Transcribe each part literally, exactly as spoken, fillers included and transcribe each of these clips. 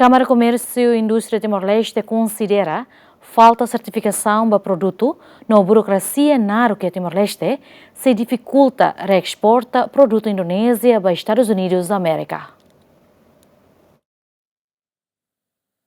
Kámara Komérsiu Indústria Timor-Leste konsidera falta sertifikasaun ba produtu no burokrasia naruk iha Timor-Leste sei difikulta reesporta produtu Indonézia ba Estadus Unidus Amérika.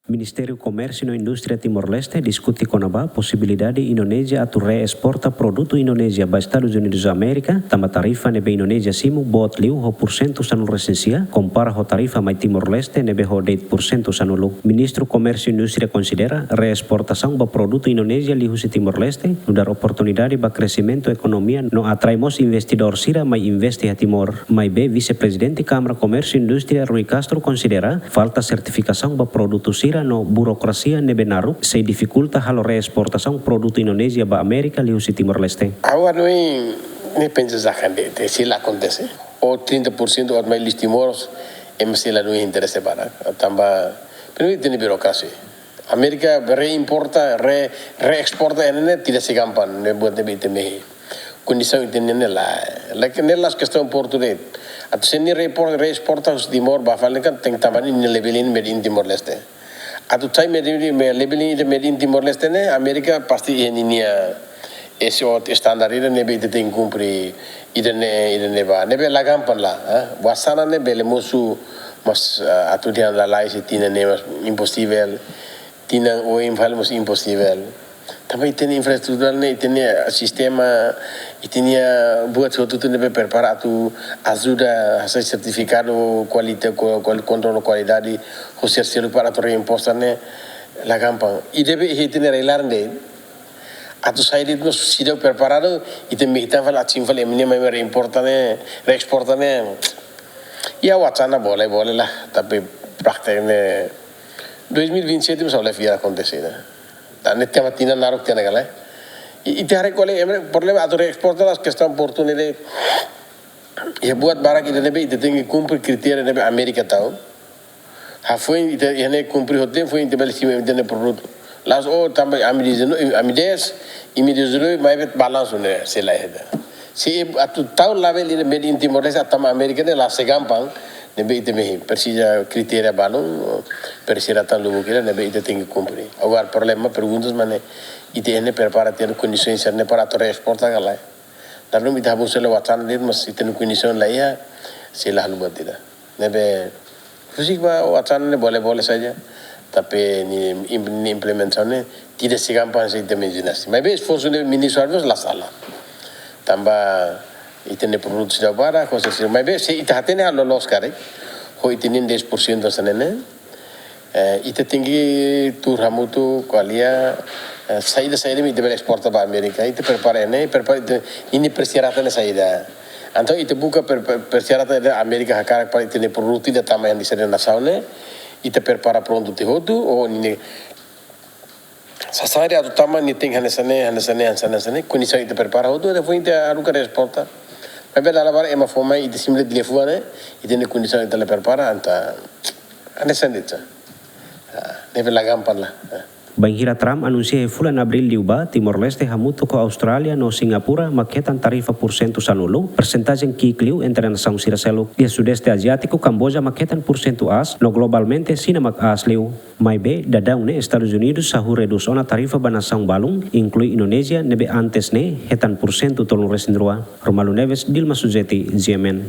Ministériu Komérsiu no Indústria Timor-Leste diskute kona-ba posibilidade Indonézia atu reesporta produtu Indonézia ba Estadus Unidus Amérika, tanba tarifa ne'ebé Indonézia simu boot liu ho pursentu sanulu-resin-sia, kompara ho tarifa mai Timor-Leste ne'ebé ho de'it pursentu sanulu. Ministru Komérsiu Indústria konsidera reesportasaun ba produtu Indonézia liuhusi Timor-Leste nu'udar oportunidade ba kresimentu ekonomia no atrai mós investidór sira mai investe iha Timor. Maibé Vise-Prezidente Kámara Komérsiu Indústria Rui Castro konsidera falta sertifikasaun ba produtu sira no burokrasia ne'ebé naruk sei difikulta halo reesportasaun produtu Indonézia ba Amérika liuhusi Timor-Leste. Agora no é, nem pensa já que te se lá acontece. Ou trinta por cento ou mais listimos, em se lá não interesse para. Tanba, pero tem burokrasia. Amérika reimporta, re, reesporta, ne'e tidak segampang, ne'e buat ne'ebé ita mehi. Kondisaun ita-nian ne'e lae. Lae, ne'e la'ós kestaun portu de'it. Atu se nia reesporta, reesporta husi Timor ba fali kan tenke tama nia labeling made in Timor-Leste. Atu sai made in, me labeling ida made in Timor-Leste ne'e, Amérika pasti iha ninia S O standar ida ne'ebé ita tenke kumpre ida-ne'e, ida-ne'ebá. Ne'ebé la gampang lae, ha? Buat hanesan ne'e bele mosu, mas, ah, atu dehan lalais tinan ne'e mas imposivel. Tinan oin fali mós imposivel. Tanba ita-nia infraestrutura ne'e, ita-nia sistema, ita-nia buat hotu-hotu ne'ebé prepara atu ajuda hasai sertifikadu kualita-, kual-, kual-, kontrolu kualidade, husi selu para atu reimporta ne'e la gampang. Ida-ne'ebé iha ita-nia rai-laran de'it. Atu sai de'it mós seidauk preparadu, ita mehi tan fali, atu simu fali, ema nia mai reimporta ne'e, reesporta ne'e. Ya, wacana boleh, boleh lah, tapi praktek ne'e dois mil e vinte e sete mós la fiar akontese, ne'e. Tanba ne'e tema tinan naruk tiha ona ka lae. I, ita haree ko'alia, em, problema atu reesporta la'ós kestaun portu ne'e de'it. Iha buat barak ida ne'ebé ita tenke kumpre kritéria ne'ebé Amérika tau. Hafoin ita, iha ne'e kumpre hotu, foin ita bele simu ita-nia produtu. La'ós, oh, tanba ami dezanove, ami dez, imi dezanove, maibé balansu ne'e sei la iha. Se atu tau label ida made in Timor-Leste atu tama Amérika ne'e la segampang ne'ebé ita mehi. Presiza kritéria balun, presiza tan lubuk ida ne'ebé ita tenke kumpre. Agora problema, perguntas mak ne'e, ita iha ne'e prepara tiha ona kondisaun sira-ne'e para atu reesporta ka lae. Dala ruma ita hapus hela wacana de'it, mas ita-nia kondisaun la iha, sei la halo buat ida. Ne'ebé, husik ba wacana ne'e boleh-boleh saja. Tapi nia im-, nia implementasaun ne'e tidak segampang hanesan ita imajina. Maibé esforsu ne'e ministru halo la sala. Tanba ita-nia produtu seidauk barak, konsesi. Maibé se ita hatene halo loos karik, ho ita-nia dez por cento hanesan ne'e, eh, ita tenke tuur hamutuk ko'alia, eh, saida-saida mak ita bele esporta ba Amérika. Ita prepara ne'e, prepara ita, nia persyaratan ne'e saida. Entaun ita buka per-, per-, persyaratan ida Amérika hakarak para ita-nia produtu ida tama iha nia nasaun ne'e, ita prepara prontu tiha hotu, ou nia sasán ida atu tama nia tenke hanesan ne'e, hanesan ne'e, hanesan ne'e, hanesan ne'e, kondisaun ita prepara hotu, depois ita haruka reesporta. Maibé dala barak ema fó mai ita simu de'it liafuan ne'e, ita-nia kondisaun ita la prepara, entaun hanesan ne'e de'it. Ah, ne'ebé la gampang lae. Ah. Bainhira Trump anunsia iha fulan Abríl liubá, Timor-Leste hamutuk ho Austrália no Singapura mak hetan tarifa pursentu sanulu, persentajen ki'ik liu entre nasaun sira seluk. Iha Sudeste Aziátiku, Kamboja mak hetan pursentu aas, no globalmente Xina mak aas liu. Maibé, daudaun ne'e Estadus Unidus hahú redús ona tarifa ba nasaun balun, inklui Indonézia, ne'ebé antes ne'e hetan pursentu tolunulu-resin-rua. Romaldo Neves, Dilma Suzeti, G M N.